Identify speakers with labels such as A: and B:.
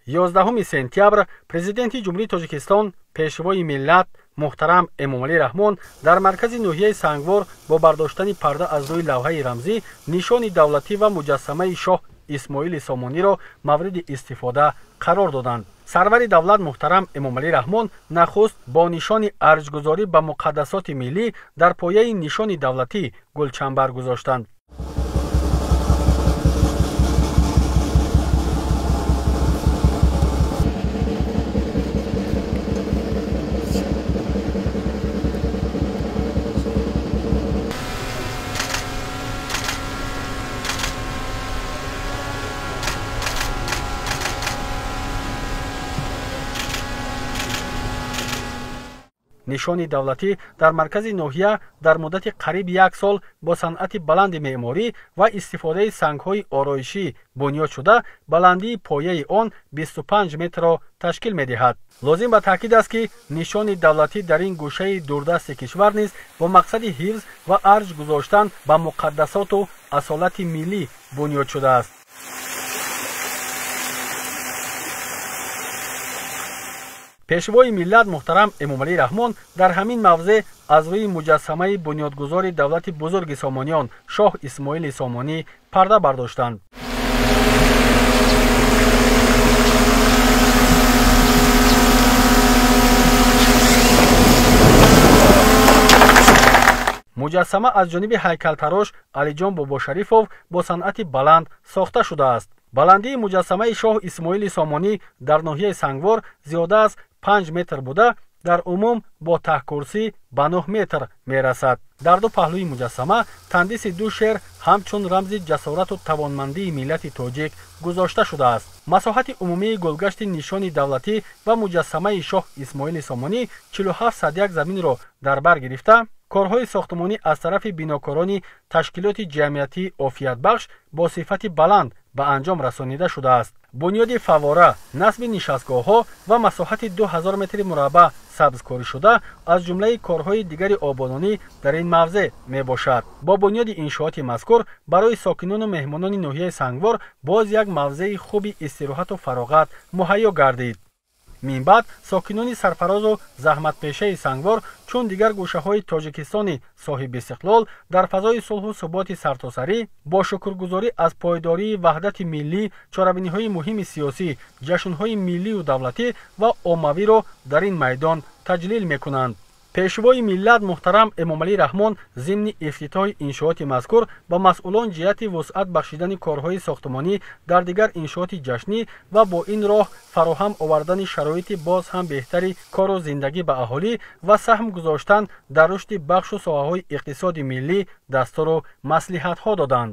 A: 11 сентябр Президенти Ҷумҳурии Тоҷикистон, Пешвои миллат муҳтарам Эмомалӣ Раҳмон дар маркази ноҳияи Сангвор бо бардоштани парда аз рӯи лавҳаи рамзӣ нишони давлатӣ ва муҷассамаи шоҳ Исмоили Сомониро мавриди истифода қарор доданд. Сарвари давлат муҳтарам Эмомалӣ Раҳмон нахуст бо нишони арҷгузорӣ ба муқаддасоти миллӣ дар пояи нишони давлатӣ гулчанбар гузоштанд. Нишони давлатӣ дар маркази ноҳия дар муддати қариб як сол бо санъати баланди меъморӣ ва истифодаи сангҳои ороишӣ бунёд шуда, баландии пояи он 25 метрро ташкил медиҳад. Лозим ба таъкид аст, ки нишони давлатӣ дар ин гӯшаи дурдасти кишвар низ бо мақсади ҳифз ва арҷ гузоштан ба муқаддасоту асолати миллӣ бунёд шудааст. Пешвои миллат муҳтарам Эмомалӣ Раҳмон дар ҳамин мавзеъ аз рӯи муҷассамаи бунёдгузори давлати бузурги Сомониён шоҳ Исмоили Сомонӣ парда бардоштанд. Муҷассама аз ҷониби ҳайкалтарош Алиҷон Бобошарифов бо санъати баланд сохта шудааст. Баландии муҷассамаи шоҳ Исмоили Сомонӣ дар ноҳияи Сангвор зиёда аз 5 метр буда, дар умум бо таҳкурсӣ ба 9 метр мерасад. Дар ду паҳлӯи муҷассама тандиси ду шер ҳамчун рамзи ҷасорату тавонмандии миллати тоҷик гузошта шудааст. Масоҳати умумии гулгашти нишони давлатӣ ва муҷассамаи шоҳ Исмоили Сомонӣ 47,1 заминро дар бар гирифта, корҳои сохтмонӣ аз тарафи бинокорони ташкилоти ҷамъиятии офиятбахш бо сифати баланд ба анҷом расонида шудааст. Бунёди фаввора, насби нишастгоҳҳо ва масоҳати 2000 метри мураббаъ сабзкорӣ шуда аз ҷумлаи корҳои дигари ободонӣ дар ин мавзеъ мебошад. Бо бунёди иншооти мазкур барои сокинону меҳмонони ноҳияи Сангвор боз як мавзеи хуби истироҳату фароғат муҳайё гардид. Мин баъд сокинони сарфарозу заҳматпешаи Сангвор чун дигар гӯшаҳои Тоҷикистони соҳибистиқлол дар фазои сулҳу суботи сартосарӣ бо шукргузорӣ аз пойдории ваҳдати миллӣ, чорабиниҳои муҳими сиёсӣ, ҷашнҳои миллию давлатӣ ва оммавиро дар ин майдон таҷлил мекунанд. Пешвои миллат муҳтарам Эмомалӣ Раҳмон зимни ифтитоҳи иншооти мазкур ба масъулон ҷиҳати вусъат бахшидани корҳои сохтмонӣ дар дигар иншооти ҷашнӣ ва бо ин роҳ фароҳам овардани шароити боз ҳам беҳтари кору зиндагӣ ба аҳолӣ ва саҳм гузоштан дар рушди бахшу соҳаҳои иқтисоди миллӣ дастуру маслиҳатҳо доданд.